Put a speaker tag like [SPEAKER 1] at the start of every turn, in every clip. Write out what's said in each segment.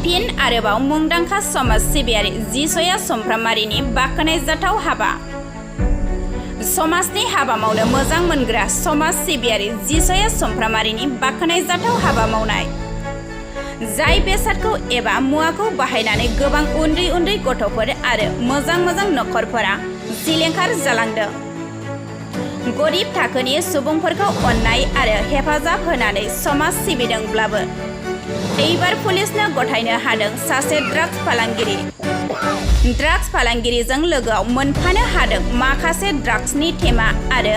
[SPEAKER 1] फिन आरोबाव मुंदांखा समाज सिबियारि जिसया समफ्रामारिनि बाख्नायजाथाव हाबा। समाजनि हाबा मावनो मोजां मोनग्रा समाज सिबियारि जिसया समफ्रामारिनि बाख्नायजाथाव हाबा मावनाय। जाय बेसादखौ एबा मुवाखौ बाहायनानै गोबां उन्दै उन्दै गथ'फोर आरो मोजां मोजां नखरफोरा सिलिंखार जालांदों। गरिब थाखोनि सुबुंफोरखौ अननाय आरो हेफाजाब होनानै समाज सिबिदोंब्लाबो एबार पुलिसनो गथायनो हादों सासे ड्राग्स फालांगिरि। ड्राग्स फालांगिरिजों लोगोआव मोनफानो हादों माखासे ड्राग्सनि थेमा आरो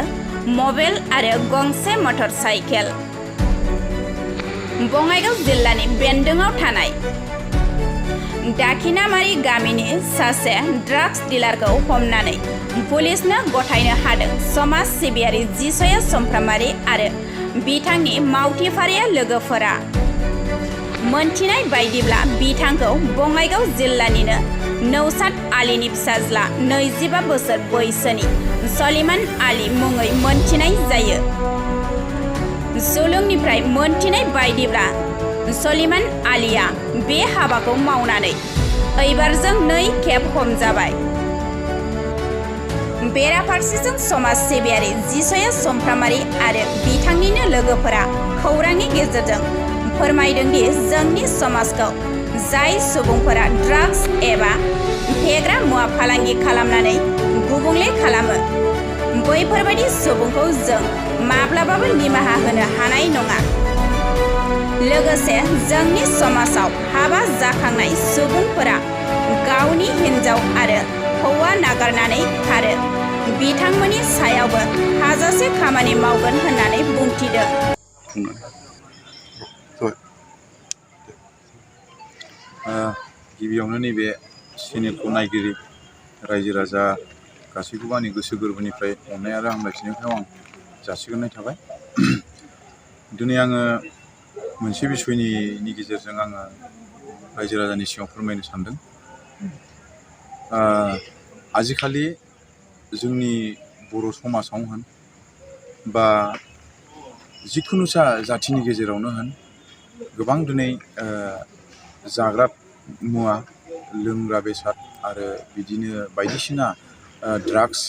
[SPEAKER 1] मबाइल आरो गंसे मटर साइकेल। बङाइगाव जिल्लानि बेन्दोंआव थानाय दाखिनामारि गामिनि सासे ड्राग्स डिलारखौ हमनानै पुलिसनो गथायनो हादों समाज सिबियारि जिसया समफ्रामारि आरो बिथांनि मावथिफारिया लोगोफोरा। मोनथिनाय बायदिब्ला बिथांखौ बङाइगाव जिल्लानिनो नौसाद आलीनि फिसाज्ला 25 बोसोर बैसोनि सलिमान आली मुङै मोनथिनाय जायो। सुलुंनिफ्राय मोनथिनाय बायदिब्ला सलिमान आलीया बे हाबाखौ मावनानै एबारजों 2 खेब हमजाबाय। बेराफारसेजों समाज सिबियारि जिसया समफ्रामारि आरो बिथांनिनो लोगोफोरा खौरांनि गेजेरजों फोरमायदों दि जोंनि समाजखौ जाय सुबुंफोरा ड्राग्स एबा फेग्रा मुवा फालांगि खालामनानै गुबुंले खालामो बैफोरबायदि सुबुंखौ जों माब्लाबाबो निमाहा होनो हानाय नङा। लोगोसे जोंनि समाजाव हाबा जाखांनाय सुबुंफोरा गावनि हिन्जाव आरो हौवा नागारनानै खारो बिथांमोननि सायावबो हाजासे खामानि मावगोन होननानै बुंथिदों।
[SPEAKER 2] गिबियावनो नैबे चेनेलखौ नायगिरि रायजो राजा गासैखौबो आंनि गोसो गोरबोनिफ्राय अननाय आरो हामलायथिनायखौ आं जासिग्रोनाय थाबाय। दिनै आङो मोनसे बिसयनि गेजेरजों आङो रायजो राजानि सिगाङाव फोरमायनो सानदों। आजिखालि जोंनि बर' समाजाव होन बा जिखुनु जाथिनि गेजेरावनो होन गोबां दिनै जाग्रा मुवा लोंग्रा बेसाद आरो बिदिनो बायदिसिना ड्राग्स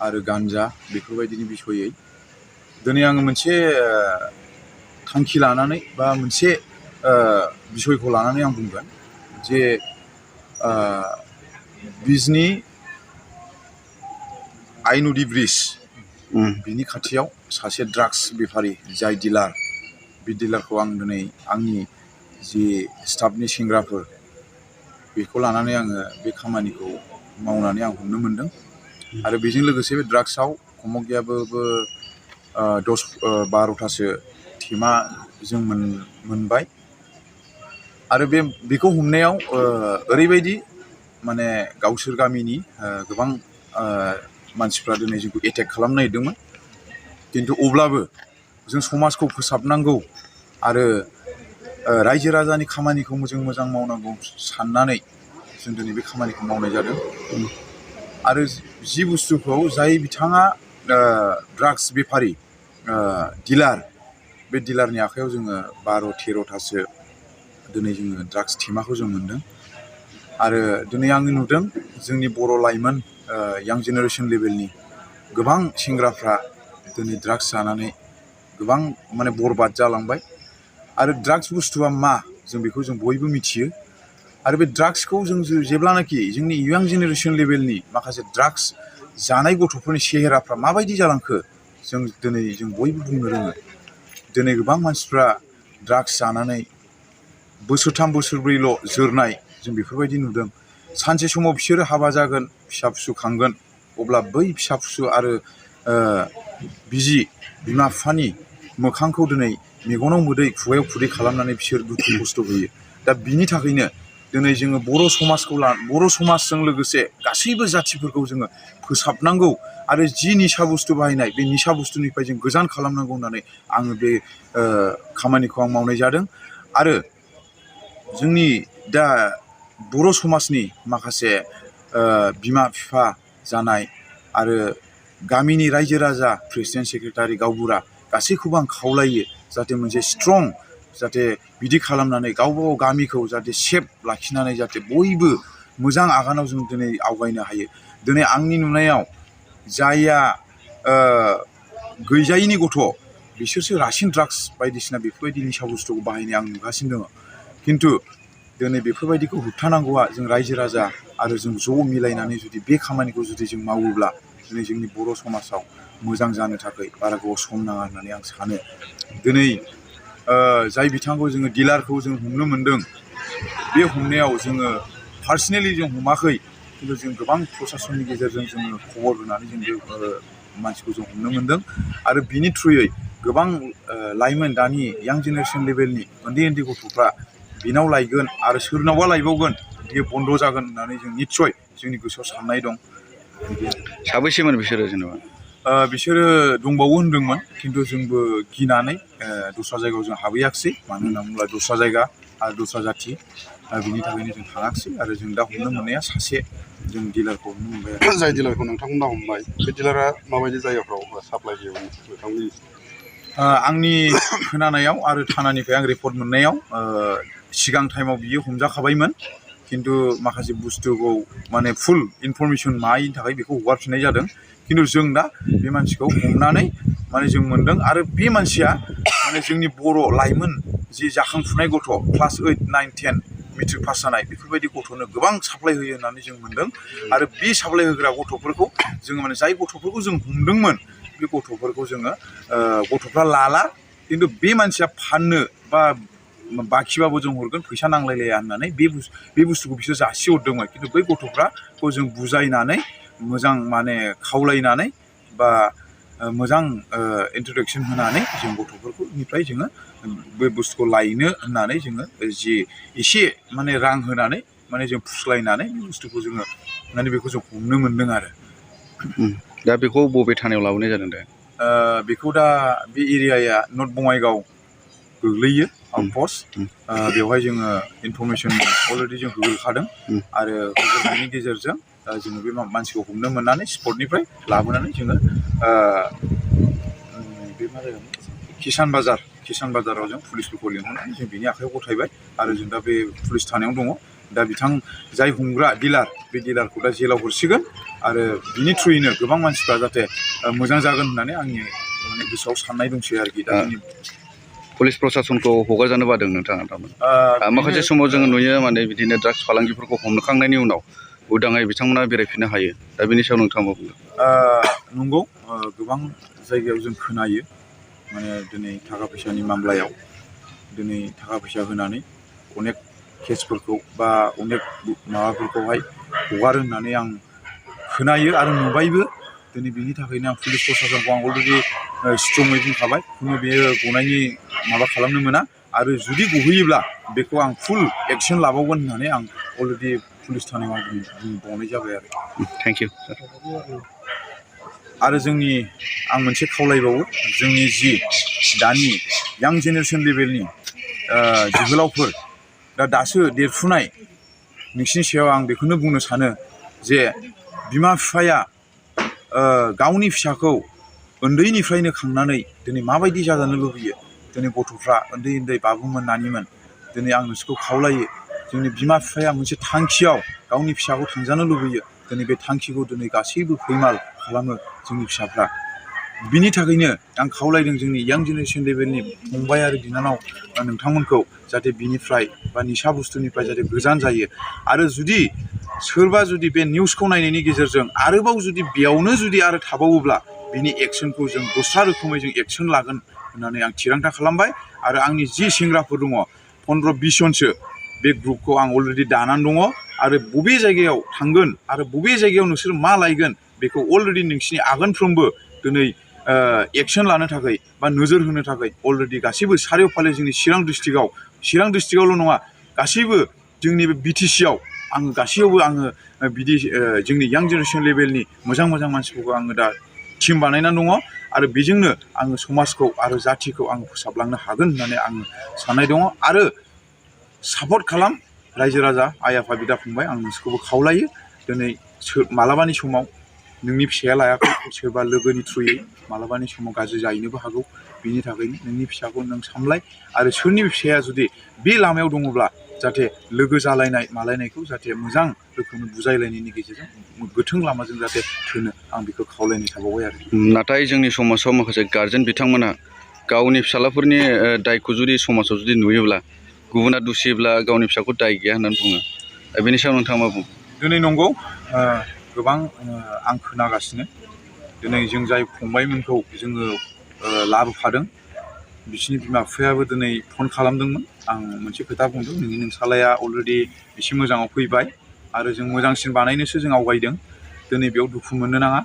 [SPEAKER 2] आरो गान्जा बेफोरबायदिनि बिसयै दिनै आङो मोनसे थांखि लानानै बा मोनसे बिसयखौ लानानै आं बुंगोन जे बिजनि आइन'दि ब्रिज बिनि खाथियाव सासे ड्राग्स बेफारि जाय डिलार बे डिलारखौ आं दिनै आंनि जि स्टाफनि सेंग्राफोर बेखौ लानानै आङो बे खामानिखौ मावनानै आं हमनो मोनदों। आरो बेजों लोगोसे बे ड्राग्सआव खमगैयाबो 10-12थासो थेमा जों मोनबाय। आरो बेखौ हमनायाव ओरैबायदि माने गावसोर गामिनि गोबां मानसिफ्रा दिनै जोंखौ एटेक खालामनो नागिरदोंमोन। खिन्थु अब्लाबो जों समाजखौ फोसाबनांगौ आरो रायजो राजानि खामानिखौ मोजां मावनांगौ साननानै जों दिनै बे खामानिखौ मावनाय जादों। आरो जि बुस्थुखौ जाय बिथाङा ड्राग्स बेफारि डिलार बे डिलारनि आखायाव जोङो 12-13थासो दिनै जोङो ड्राग्स थेमाखौ जों मोनदों। आरो दिनै आङो नुदों जोंनि बर' लाइमोन यां जेनेरेसन लेभेलनि गोबां सेंग्राफ्रा दिनै ड्राग्स जानानै गोबां माने बरबाद जालांबाय। आरो ड्राग्स बुस्थुआ मा जों बेखौ जों बयबो मिथियो। आरो बे ड्राग्सखौ जों जेब्लानाखि जोंनि यां जेनेरेसन लेभेलनि माखासे ड्राग्स जानाय गथ'फोरनि सेहेराफ्रा माबायदि जालांखो जों बयबो बुंनो रोङो। दिनै गोबां मानसिफ्रा ड्राग्स जानानै बोसोरथाम बोसोरब्रैल' जोरनाय जों बेफोरबायदि नुदों। सानसे समाव बिसोरो हाबा जागोन, फिसा फिसौ खांगोन, अब्ला बै फिसा फिसौ आरो बिमा बिफानि मोखांखौ दिनै मेगनाव मोदै खुगायाव खुदै खालामनानै बिसोर दुखु खस्थ' होयो। दा बिनि थाखायनो दिनै जोङो बर' समाजजों लोगोसे गासैबो जाथिफोरखौ जोङो फोसाबनांगौ आरो जि निसा बुस्थु बाहायनाय बे निसा बुस्थुनिफ्राय जों गोजान खालामनांगौ होननानै आङो बे खामानिखौ आं मावनाय जादों। आरो जोंनि दा बर' समाजनि माखासे बिमा बिफा जानाय आरो गामिनि रायजो राजा प्रेसिडेन्ट सेक्रेटारि गावबुरा गासैखौबो आं खावलायो जाहाथे मोनसे स्ट्रं जाहाथे बिदि खालामनानै गावबा गाव गामिखौ जाहाथे सेफ लाखिनानै जाहाथे बयबो मोजां आगानाव जों दिनै आवगायनो हायो। दिनै आंनि नुनायाव जायहा गैजायिनि गथ' बिसोरसो रासिन ड्राग्स बायदिसिना बेफोरबायदि निसा बुस्थुखौ बाहायनाय आं नुगासिनो दङ। खिन्थु दिनै बेफोरबायदिखौ होबथानांगौआ जों रायजो राजा आरो जों ज' मिलायनानै जुदि बे खामानिखौ जुदि जों मावोब्ला दिनै जोंनि बर' समाजाव मोजां जानो थाखाय बारा गोबाव सम नाङा होननानै आं सानो। दिनै जाय बिथांखौ जोङो डिलारखौ जों हमनो मोनदों, बे हमनायाव जोङो पार्सनेलि जों हमाखै, खिन्थु जों गोबां प्रसासननि गेजेरजों जोङो खबर होनानै जों बे मानसिखौ जों हमनो मोनदों। आरो बिनि थ्रुयै गोबां लाइमोन दानि यां जेनेरेसन लेभेलनि उन्दै उन्दै गथ'फ्रा बिनाव लायगोन आरो सोरनावबा लायबावगोन, बियो बन्द' जागोन होननानै जों निस्सय जोंनि गोसोआव साननाय दं।
[SPEAKER 3] साबैसेमोन बिसोरो जेनेबा?
[SPEAKER 2] बिसोरो दंबावो होनदोंमोन, खिन्थु जोंबो गिनानै दस्रा जायगायाव जों हाबहैयाखिसै। मानो होनना बुङोब्ला दस्रा जायगा आरो दस्रा जाथि, बिनि थाखायनो जों थाङाखिसै। आरो जों दा हमनो मोननाया सासे जों डिलारखौ हमनो मोनबाय आरो।
[SPEAKER 4] जाय डिलारखौ नोंथांमोना हमबाय, बे डिलारा माबायदि जायगाफ्राव साप्लाय होयो नोंथांमोननि?
[SPEAKER 2] आंनि खोनानायाव आरो थानानिफ्राय आं रिपर्ट मोननायाव सिगां टाइमाव बियो हमजाखाबायमोन, खिन्थु माखासे बुस्थुखौ माने फुल इनफरमेसन मायिनि थाखाय बेखौ हगारफिननाय जादों। खिन्थु जों दा बे मानसिखौ हमनानै माने जों मोनदों। आरो बे मानसिया माने जोंनि बर' लाइमोन जि जाखांफुनाय गथ' क्लास 8, 9, 10 मेट्रिक पास जानाय बेफोरबायदि गथ'नो गोबां साप्लाय होयो होननानै जों मोनदों। आरो बे साप्लाय होग्रा गथ'फोरखौ जोङो माने जाय गथ'फोरखौ जों हमदोंमोन, बे गथ'फोरखौ जोङो गथ'फ्रा लाला, खिन्थु बे मानसिया फाननो बा बाखिबाबो जों हरगोन, फैसा नांलायलाया होननानै बे बुस्थुखौ बिसोर जासिहरदोंमोन। खिन्थु बै गथ'फ्राखौ जों बुजायनानै मोजां माने खावलायनानै बा मोजां इन्ट्रडक्सन होनानै जों गथ'फोरनिफ्राय जोङो बे बुस्थुखौ लायनो होननानै जोङो जि एसे माने रां होनानै माने जों फुस्लायनानै बे बुस्थुखौ जोङो माने बेखौ जों हमनो मोनदों आरो।
[SPEAKER 3] दा बेखौ बबे थानायाव लाबोनाय जादों दा?
[SPEAKER 2] बेखौ दा बे एरियाया नर्थ बङाइगाव गोग्लैयो आउटपस्ट। बेवहाय जोङो इनफरमेसन अलरेडि जों होग्रोखादों। आरो होग्रोनायनि गेजेरजों जोङो बे मानसिखौ हमनो मोननानै स्पटनिफ्राय लाबोनानै जोङो बे मा जागोन किसान बाजाराव जों पुलिसफोरखौ लिंहरनानै जों बिनि आखाइयाव गथायबाय। आरो जों दा बे पुलिस थानायाव दङ। दा बिथां जाय हमग्रा डिलार, बे डिलारखौ दा जेलाव हरसिगोन। आरो बिनि थ्रुयैनो गोबां मानसिफ्रा जाहाथे मोजां जागोन होननानै आंनि माने गोसोआव साननाय दंसै आरोखि। दा जोंनि
[SPEAKER 3] पुलिस प्रसासनखौ हगारजानो बादों नोंथाङा थारमाने? माखासे समाव जोङो नुयो माने बिदिनो ड्राग्स फालांगिफोरखौ हमखांनायनि उनाव उदाङै बिथांमोना बेरायफिननो हायो। दा बेनि सायाव नोंथाङा मा बुंदों?
[SPEAKER 2] नंगौ, गोबां जायगायाव जों खोनायो माने दिनै थाखा फैसानि मामलायाव दिनै थाखा फैसा होनानै अनेक केसफोरखौ बा अनेक माबाफोरखौहाय हगारो होननानै आं खोनायो आरो नुबायबो। दिनै बिनि थाखायनो आं पुलिस प्रसासनखौ आं अलरेडि स्ट्रङै बुंखाबाय, खुनु बेयो गनायनि माबा खालामनो मोना। आरो जुदि गहोयोब्ला बेखौ आं फुल एक्सन लाबावगोन होननानै आं अलरेडि पुलिस थानायाव आं बुंबावनाय जाबाय आरो।
[SPEAKER 3] Thank you.
[SPEAKER 2] आरो आं मोनसे खावलायबावो, जोंनि जि दानि यां जेनेरेसन लेभेलनि जोहोलावफोर दासो देरफुनाय, नोंसिनि सायाव आं बेखौनो बुंनो सानो जे बिमा बिफाया गावनि फिसाखौ उन्दैनिफ्रायनो खांनानै दिनै माबायदि जाजानो लुबैयो। दिनै गथ'फ्रा उन्दै बाबुमोन नानिमोन, दिनै आं नोंसोरखौ खावलायो, जोंनि बिमा बिफाया मोनसे थांखियाव गावनि फिसाखौ थांजानो लुबैयो। दिनै बे थांखिखौ दिनै गासैबो फैमाल खालामो जोंनि फिसाफ्रा। बिनि थाखायनो आं खावलायदों जोंनि यां जेनेरेसन लेभेलनि फंबाय आरो बिनानाव नोंथांमोनखौ जाहाथे बिनिफ्राय बा निसा बुस्थुनिफ्राय जाहाथे गोजान जायो। आरो जुदि सोरबा जुदि बे निउसखौ नायनायनि गेजेरजों आरोबाव जुदि बेयावनो जुदि आरो थाबावोब्ला बिनि एक्सनखौ जों दस्रा रोखोमै जों एक्सन लागोन होननानै आं थिरांथा खालामबाय। आरो आंनि जि सेंग्राफोर दङ 15-20 जनसो, बे ग्रुपखौ आं अलरेडि दानानै दङ। आरो बबे जायगायाव थांगोन आरो बबे जायगायाव नोंसोर मा लायगोन बेखौ अलरेडि नोंसिनि आगानफ्रोमबो दिनै एक्सन लानो थाखाय बा नोजोर होनो थाखाय अलरेडि गासैबो सारिय'फाले जोंनि चिरां डिस्ट्रिक्टआवल' नङा, गासैबो जोंनि बे बिटिसिआव आङो गासैयावबो आङो बिदि जोंनि यां जेनेरेसन लेभेलनि मोजां मानसिफोरखौ आङो दा टिम बानायनानै दङ। आरो बेजोंनो आङो समाजखौ आरो जाथिखौ आङो फोसाबलांनो हागोन होननानै आङो साननाय दङ। आरो सापर्ट खालाम रायजो राजा, आइ आफा, बिदा फंबाय, आं नोंसोरखौबो खावलायो। दिनै मालाबानि समाव नोंनि फिसाया लायाखै, सोरबा लोगोनि थ्रुयै मालाबानि समाव गाज्रि जाहैनोबो हागौ। बिनि थाखायनो नोंनि फिसाखौ नों सामलाय आरो सोरनि फिसाया जुदि बे लामायाव दङब्ला जाहाथे लोगो जालायनाय मालायनायखौ जाहाथे मोजां रोखोमै बुजायलायनायनि गेजेरजों गोथों लामाजों जाहाथे थोनो आं बेखौ खावलायनाय थाबावबाय आरो।
[SPEAKER 3] नाथाय जोंनि समाजाव माखासे गारजेन बिथांमोना गावनि फिसालाफोरनि दायखौ जुदि समाजाव जुदि नुयोब्ला गुबुना दुसियोब्ला गावनि फिसाखौ दाय गैया होननानै बुङो। दा बेनि सायाव नोंथाङा मा बुङो?
[SPEAKER 2] दिनै नंगौ गोबां आं खोनागासिनो दिनै जों जाय फंबायमोनखौ जोङो लाबोफादों बिसिनि बिमा बिफायाबो दिनै फन खालामदोंमोन। आं मोनसे खोथा बुंदों नोंनि नोंसालाया अलरेडि एसे मोजाङाव फैबाय आरो जों मोजांसिन बानायनोसो जों आवगायदों। दिनै बेयाव दुखु मोननो नाङा।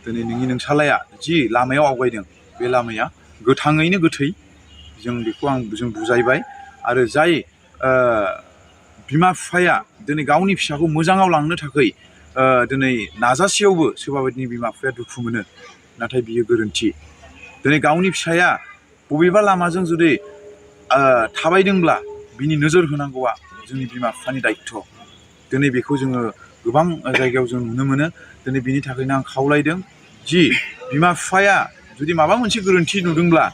[SPEAKER 2] दिनै नोंनि नोंसालाया जि लामायाव आवगायदों बे लामाया गोथाङैनो गोथै जों बेखौ जों बुजायबाय आरो जाय बिमा बिफाया दिनै गावनि फिसाखौ मोजाङाव लांनो थाखाय दिनै नाजासेयावबो सोरबा बायदिनि बिमा बिफाया दुखु मोनो नाथाय बियो गोरोन्थि। दिनै गावनि फिसाया बबेबा लामाजों जुदि थाबायदोंब्ला बिनि नोजोर होनांगौआ जोंनि बिमा बिफानि दायित्थ'। दिनै बेखौ जोङो गोबां जायगायाव जों नुनो मोनो। दिनै बिनि थाखायनो आं खावलायदों जि बिमा बिफाया जुदि माबा मोनसे गोरोन्थि नुदोंब्ला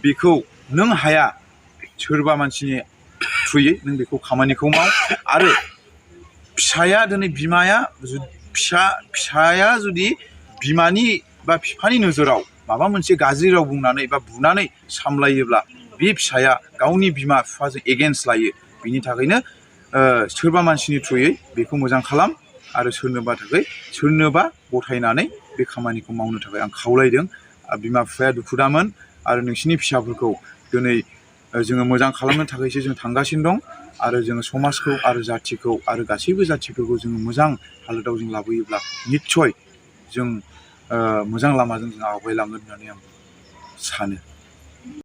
[SPEAKER 2] बेखौ नों हाया सोरबा मानसिनि थ्रुयै नों बेखौ खामानिखौ माव आरो फिसाया दिनै फिसाया जुदि बिमानि बा बिफानि नोजोराव माबा मोनसे गाज्रि राव बुंनानै बा बुनानै सामलायोब्ला बे फिसाया गावनि बिमा बिफाजों एगेन्स्ट लायो। बिनि थाखायनो सोरबा मानसिनि थ्रुयै बेखौ मोजां खालाम आरो सोरनोबा गथायनानै बे खामानिखौ मावनो थाखाय आं खावलायदों। बिमा बिफाया दुखु दामोन आरो नोंसिनि फिसाफोरखौ दिनै जोङो मोजां खालामनो थाखायसो जों थांगासिनो दं आरो जोङो समाजखौ आरो जाथिखौ आरो गासैबो जाथिफोरखौ जोङो मोजां हालोदाव जों लाबोयोब्ला निस्सय जों मोजां लामाजों जों आवगायलांगोन होननानै आं सानो।